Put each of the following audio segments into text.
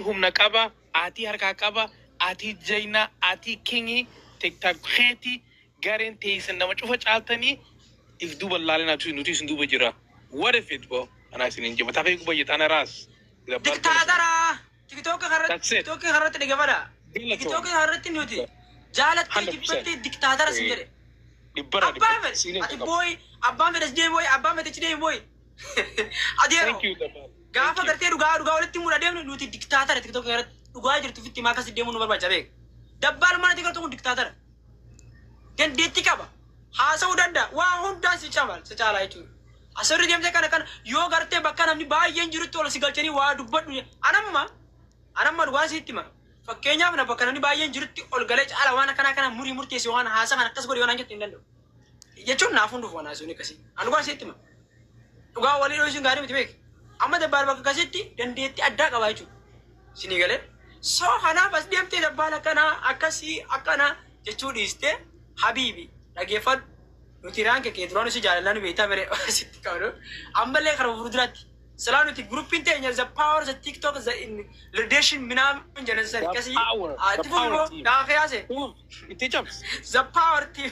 Humna qaba, ati harkaa qaba, ati jayna, ati kingi, TikTok keeti, gareen teessan nama cufa caaltanii if duuba laalinaa, nuti isin duuba jira. What if it bro? Anaa isin hin jiru. Mataa kee guba jetta ana raas. Diktaatara TikTok irratti. That's it. TikTok irratti dhaggeeffadha. TikTok irratti nuti jaalattee 100%. jibbattee diktaatara sin jedhe. Dhibbarraa Abbaan dhibba. fedhe Siiniin ati qabu. booyi, abbaan fedhe si deemi booyi, abbaan fedhe si deemi booyi. Adeero Thank you, Dabal. gaafa Thank you. gartee dhugaa dhugaa walitti himuudha deemnu, nuti diktaatara. TikTok irratti dhugaa jirtu fitti himaa akkasi deemuu nu barbaachisa beek. Dabbaal mana tikirtu kun diktaatara. Dandeettii qaba. Haasa'uu danda'a. Waa hundaan si camal si caalaa jechuudha. Asirri deemtee kana kana yoo gartee bakka namni baay'een jirutti ol si galchanii waa dubbadhu. Anamma dhugaa sitti hima. Fakkeenyaaf na bakka namni baay'een jirutti ol galee caala waan akkanaa kana murii murteessi waan haasa kana akkas godhi waan jettu hin danda'u. Jechuun naaf hunduuf waan haasa'uun akkasii. Ani dhugaa sitti hima. Dhugaa walii dho'isuun gaarii miti beek. Amma dabbaal bakka akkasitti dandeettii addaa qaba jechuudha. Sinii galee. So kanaaf as deemtee dabbaal akkanaa akkasii akkanaa jechuu dhiistee, habiibi, dhageeffadhu. Nuti raan kee duraan si jaalalaa nu beektaa mere sitti qabnu. Ammallee karaa fuulduraatti. Silaa nuti groupiin teenya the power, the TikTok, the leadership minaamin jedhan sani The akkasii. power. The Itti power fufi team. daa qiyaase. Itti cabs. The power team.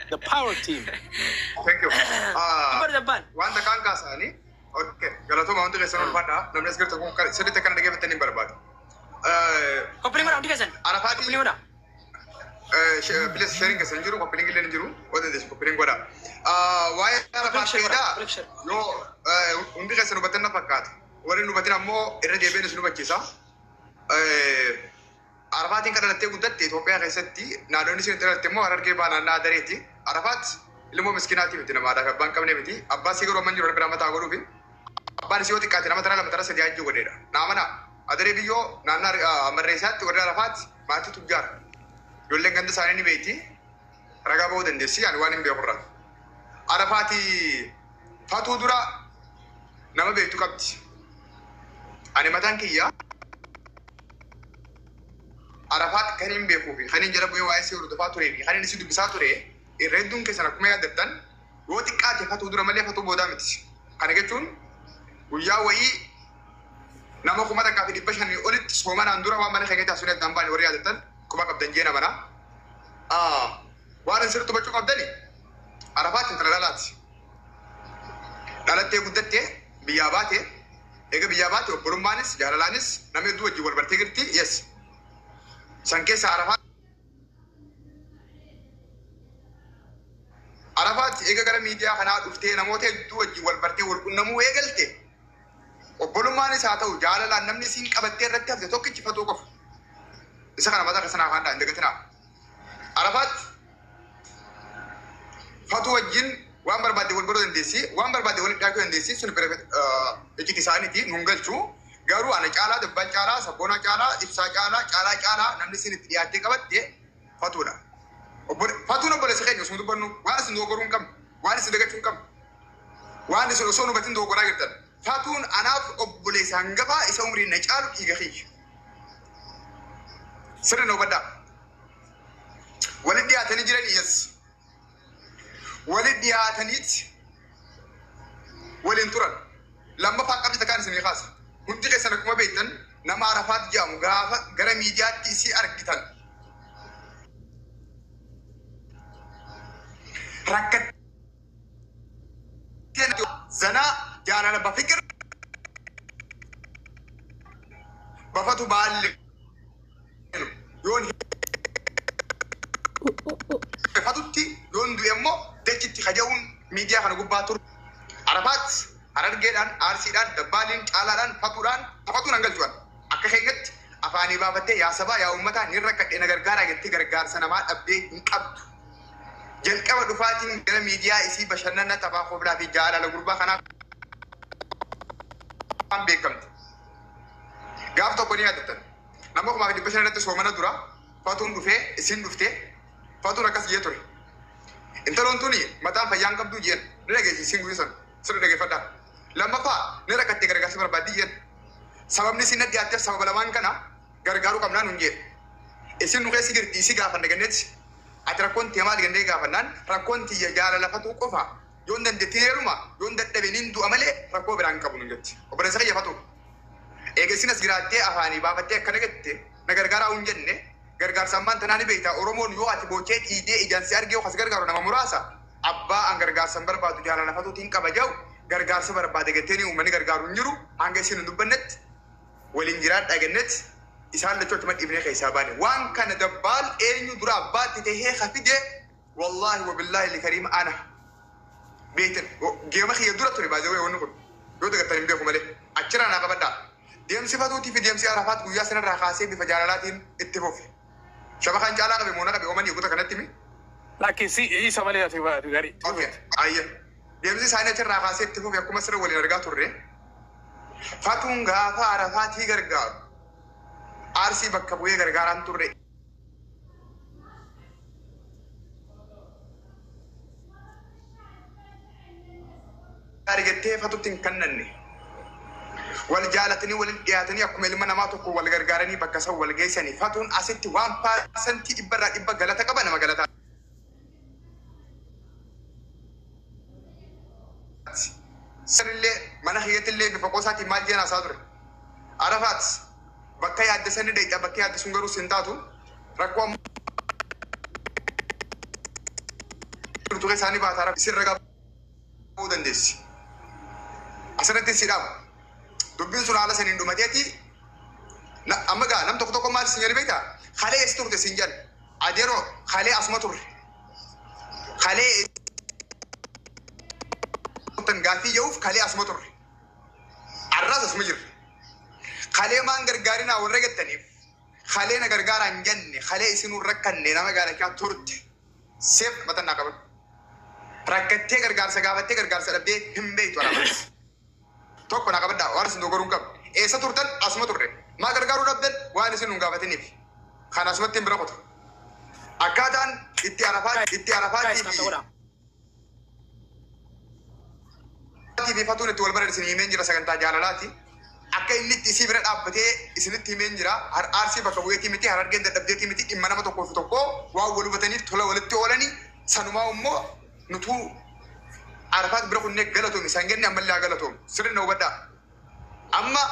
The power team. Thank you. Dubbadhu dabbaan. Wanta kaan kaasanii, okay, galatooma hundi keessan, ulfaadha. Namni as jirtu kun sirriitti akkana dhaggeeffatanii hin barbaadu. Copy link godha hundi keessan. Arafaatii Copy link godha. Please, sharing keessan jiru, copy link illee ni jiru, yoo dandeessu copy link godha. Waa'ee Copy link share godha. Arafaatiidha Copy link share. yoo hundi keessan hubattan na fakkaata. Warri hin hubatin ammoo irra deebiin isin hubachiisa. Arafaatiin kan dhalattee guddatte Itoophiyaa keessatti, naannoonni isin itti dhalatte immoo Harargee Bahaa naannaa Adareeti. Arafaat ilmoo miskiinaatii miti, nama aadaa fi abbaan qabne miti. Abbaa isii garuu amma hin jiru, biraa mataa godhuufi. Abbaan isii yoo xiqqaate nama taraa lama taraa sadii hajji godheedha. Naa mana Adaree biyyoo naannaa Amarreessaatti warri Arafaat maatii tujjaara. Ijoolleen ganda isaanii ni beekti. Ragaa ba'uu dandeessi ani waan hin beekurraa. Arafaati fatuu dura nama beektu qabdi. Ani mataan kiyya Arafaat kan hin beekuu fi kan hin jala bu'ee waa'ee isii hordofaa turee fi kan inni si dubbisaa ture irra hedduun keessan akkuma yaaddattan yoo xiqqaate fatuu dura malee fatuu boodaa miti. Kana jechuun guyyaa wayii nama 1500 olitti soomanaan dura waan mana keenya taasisuun addaan baane warri yaadattan quba qabdan jee namana. Waan isin sirriitti hubachuu qabdani, Arafaat intala dhalaati. Dhalattee guddattee biyyaa baate, eega biyyaa baate obbolummaanis jaalalaanis nama hedduu wajjin wal bartee jirti. Yes. San keessa Arafaat eega gara miidiyaa kanaa dhuftee namoota hedduu wajjin wal bartee wal qunnamuu eegalte, obbolummaanis haa ta'u jaalalaan namni isiin qabattee irratti hafte tokkichi fatuu qofa. Isa kana mataa keessan haa hin dagatinaa. Arafaat fatuu wajjin waan barbaadde wal godhuu dandeessi, waan barbaadde walitti dhiyaachuu dandeessi, sun icciti isaaniiti nun galchu. Garuu ana caalaa, dabbaan caalaa, sabboonaa caalaa, ibsaa caalaa, caalaa caalaa namni isin itti dhiyaattee qabatte fatuudha. Fatuun obboleessa keenya osoo dubbannu waan isin dogoggoruu hin qabne, waan isin dagachuu hin qabne, waan isin osoo hubatin dogoggoraa jirtan. Fatuun anaaf obboleessa hangafaa isa umriin na caalu, dhiiga kiyya. Sirri na hubadhaa. Walitti dhiyaatanii jiran, yes. Walitti dhiyaataniiti waliin turan. Lammaffaa qabxii takkaan isinii kaasa. Hundi keessan akkuma beektan nama Arafaat jedhamu gaafa gara miidiyaatti isii argitan rakkattee zanaa jaalala bafiqir bafatu baalle yoon fatutti yoon du'e immoo dachitti kaja'uun miidiyaa kana gubbaa turu. Arafaat Harargeedhaan, Aarsiidhaan, Dabbaaliin, Caalaadhaan, Fatuudhaan, Fatuun hangalchuudhaan akka keenyatti afaanii baafattee yaa sabaa, yaa uummataa, ni rakkadhe, na gargaaraa jettee gargaarsa namaa dhabdee hin qabdu. Jalqaba dhufaatiin gara miidiyaa isii bashannana, taphaa, koblaa fi jaalala gurbaa kanaa beekamte. Gaaf tokko ni yaadattan. Nama 1500 irratti soomana dura fatuun dhufee isin dhuftee fatuun akkas jee ture. Intaloon tuni mataan fayyaan qabduu jeen ni dhageessi isin guyyaa sana sirri dhageeffadhaa. Lammaffaa ni rakkattee gargaarsa barbaaddi jeen. Sababni isin na dhiyaatteef sababa lamaan kana gargaaruu qabnaa nun jee. Isin nu keessa jirti isi gaafanna ganneeti. Ati rakkoon tee maali gannee gaafannaan, rakkoon tiyya jaalala fatuu qofa, yoon dandeettiin heeruma, yoon dadhabe nin du'a malee rakkoo biraan qabu nun jetti. Obboleessa kiyya fatuu. Eega isin as jiraattee afaanii baafattee akkana jette na gargaaraa hin jenne gargaarsa ammaan tanaa ni beekta. Oromoon yoo ati boochee dhiidee ijaan si argee as gargaaru nama muraasa. Abbaa an gargaarsa hin barbaadu jaalala fatuutiin qaba jau gargaarsa barbaade jettee uummanni gargaaru hin jiru hanga isin hin dubbannetti waliin jiraadhaa jennetti isaan lachuu achuma dhiibnee keessaa baane. Waan kana dabbaal eenyu dura abbaatti tahee hafide wallaahi wabillaahi likariim ana. Beektan geema kiyya dura ture baay'ee wanni kun yoo dagattan hin beeku malee achirraa naa qabadhaa. Deemsi fatuutii fi deemsi Arafaat guyyaa sanarraa kaasee bifa jaalalaatiin itti fufe. Shabakaan caalaa qabe moona qabe oomanii eegota kanatti mi? Lakki si isa malee ati baatu gaarii. Okay, ayya. Deemsi isaanii achirraa kaasee itti fufe akkuma sirra waliin argaa turre. Fatuun gaafa Arafaatii gargaaru. Arsii bakka bu'ee gargaaraan turre. Argattee fatutti hin kennanne. Wal jaalatanii waliin dhiyaatanii akkuma ilma namaa tokko wal gargaaranii bakka san wal geessanii fatuun asitti waan paarsantii dhibbarraa dhibba galata qaba nama galataa. Sanillee mana kiyyattillee bifa qosaatiin maal jeen haasaa ture. Arafaat bakka yaadde sanni deeqa bakka yaadde sun garuu sin taatu rakkoo amma jirtu keessaanii baataa isin ragaa ba'uu dandeessi. Asirratti si dhaabu. Dubbiin sun haala saniin dhumateeti amma gaa nam tokko tokko maal isin jedhi beektaa? Kalee eessa turte sin jedhan. Adeeroo kalee asuma turre. Kalee turtan gaaffii jedhuuf kalee asuma turre. Arraas asuma jirre. Kalee maan gargaarinaa warra gettaniif kalee na gargaaraa hin jenne kalee isinuu rakkanne nama gaalachaa turte. Seef matannaa qaban. Rakkattee gargaarsa gaafattee gargaarsa dhabdee hin beektu Arafaat. Tokko naa qabadhaa waan isin dogoruun qabu. Eessa turtan asuma turre. Maa gargaaruu dhabdan waan isin nun gaafatiniif. Kan asumatti hin bira qotu. Akkaataan itti Arafaat itti Guys, Arafaatii tap fi godhaa. fi fatuun itti wal baran isin himeen jira sagantaa jaalalaati. Akka inni itti isii bira dhaabbatee isinitti himeen jira. Arsii bakka bu'eetii miti harargeen dadhabdeetii miti dhimma nama tokkoo fi tokkoo waan wal hubataniif tola walitti oolanii sanumaa immoo nutuu Arafaat bira kunnee galatoomi isaan jenne ammallee haa galatoomu sirri na hubadhaa. Amma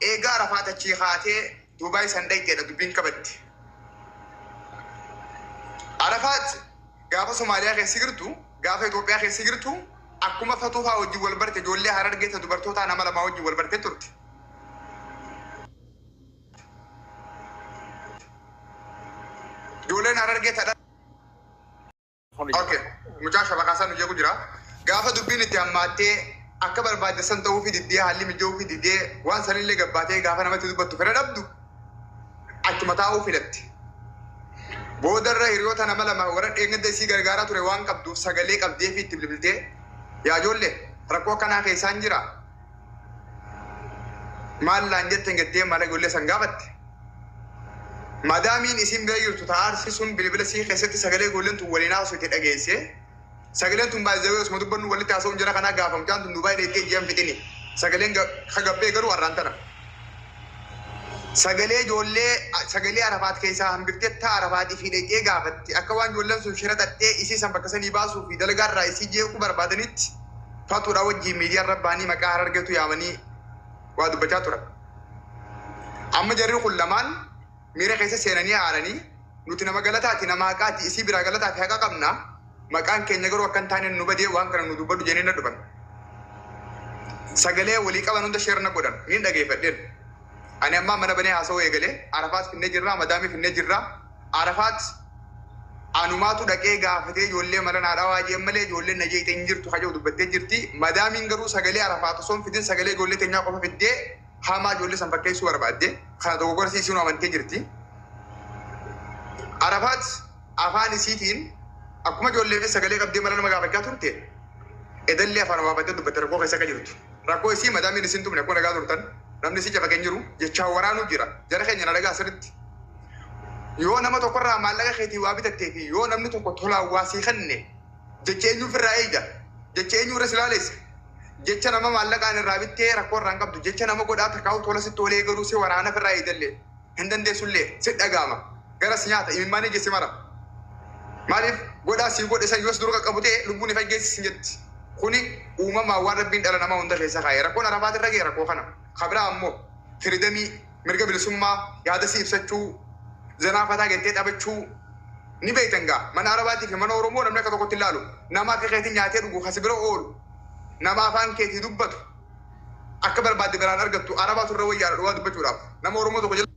eegaa Arafaat achii kaatee Duubaay san dhayiteedha dubbiin qabatti. Arafaat gaafa Somaaliyaa keessa jirtu gaafa Itoophiyaa keessa jirtu akkuma fatuu fa'aa wajjin wal barte ijoollee harargeessa dubartoota nama lamaa wajjin wal bartee turte. Ijoolleen harargee tadha. Okay, mucaa shabakaa san jeequ jira. Gaafa dubbiin itti hammaattee akka barbaadde san ta'uu fi diddee haalli mijaa'uu fi diddee waan sanillee gabbaatee gaafa namatti dubbattu fedha dhabdu achuma taa'uu filatti. Boodarra hiriyoota nama lama warra dheengadda isii gargaaraa ture waan qabduuf sagalee qabdee fi itti bilbiltee yaa ijoollee rakkoo akkanaa keessaan jira. Maal laan jettan jettee mala ijoollee san gaafatte. Madaamiin isin bira jirtu taa'arsi sun bilbila sii keessatti sagalee ijoolleen tun waliin haasofte dhageesse. Sagaleen tun baay'ee osuma dubbannu walitti haasa'uun jira kanaa gaafa mucaan tun Dubaay deettee ji'an fixini. Sagaleen gabbee garuu har'aan tana. Sagalee ijoollee sagalee Arafaat keessaa hambiftee taa Arafaatii fi dhaqee gaafatti akka waan ijoolleen sun shira xaxxee isii san bakka sanii baasuu fi dalagaa irraa isii jeequu barbaadanitti fatuudhaa wajjin miidiyaa irra ba'anii maqaa harargeetu yaamanii waa dubbachaa turan. Amma jarri kun lamaan miira keessa seenanii haaranii nuti nama galataati nama haqaati isii biraa galataati haqa qabna maqaan keenya garuu akka hin taane nu badee waan kana nu dubbadhu jennee na dhufan. Sagalee walii qaban hunda sheerna godhan ni dhageeffadheen. Ani ammaa mana banee haasa'uu eegalee Arafaat finnee jirraa madaamii finnee jirraa Arafaat anumaatu dhaqee gaafatee ijoollee mala naa dhawaa jeen malee ijoolleen na jeeqxe hin jirtu haja'u dubbattee jirti. Madaamiin garuu sagalee Arafaat osoo hin fidin sagalee ijoollee teenyaa qofa fiddee hamaa ijoollee san fakkeessuu barbaadde kana dogoggorsi isiin amantee jirti. Arafaat afaan isiitiin akkuma ijoollee sagalee qabdee mala nama gaafachaa turte edallee afaan baafattee dubbatte rakkoo keessa akka jirtu. Rakkoo isii madaamiin isin tumne akkuma dhagaa turtan namni si cafaqee hin jiru jechaa waraanuu jira jara keenya na dhagaa asirratti. Yoo nama tokkorraa maallaqa keetii waa bitattee fi yoo namni tokko tolaan waa sii kenne jecha eenyu ofirraa eega jecha eenyu irra si laaleessa jecha nama maallaqaan irraa bittee rakkoo irraa hin qabdu jecha nama godhaa takkaa'u tola sitti olee garuu si waraana ofirraa eegallee hin dandeessullee si dhagaama gara si nyaata imimmaan ijji si mara. Maaliif godhaa sii godhe san yoos dura qaqqabu ta'e lubbuun ifa geessis hin jetti. Kuni uumamaan waan rabbiin dhala namaa hunda keessa kaa'e. Rakkoon Arafaat irra ga'e rakkoo kana. Kabiraa ammoo Freedomii, mirga bilisummaa, yaada si ibsachuu, zanaa fataa gettee taphachuu ni beektan gaa. Mana Arabaatii fi mana Oromoo namni akka tokkotti ilaalu. Nama akka keetii nyaatee dhugu kasi bira oolu. Nama afaan keetii dubbatu. Akka barbaadde biraan argattu Arabaatu irra wayyaadha dhugaa dubbachuudhaaf. Nama Oromoo tokko jala.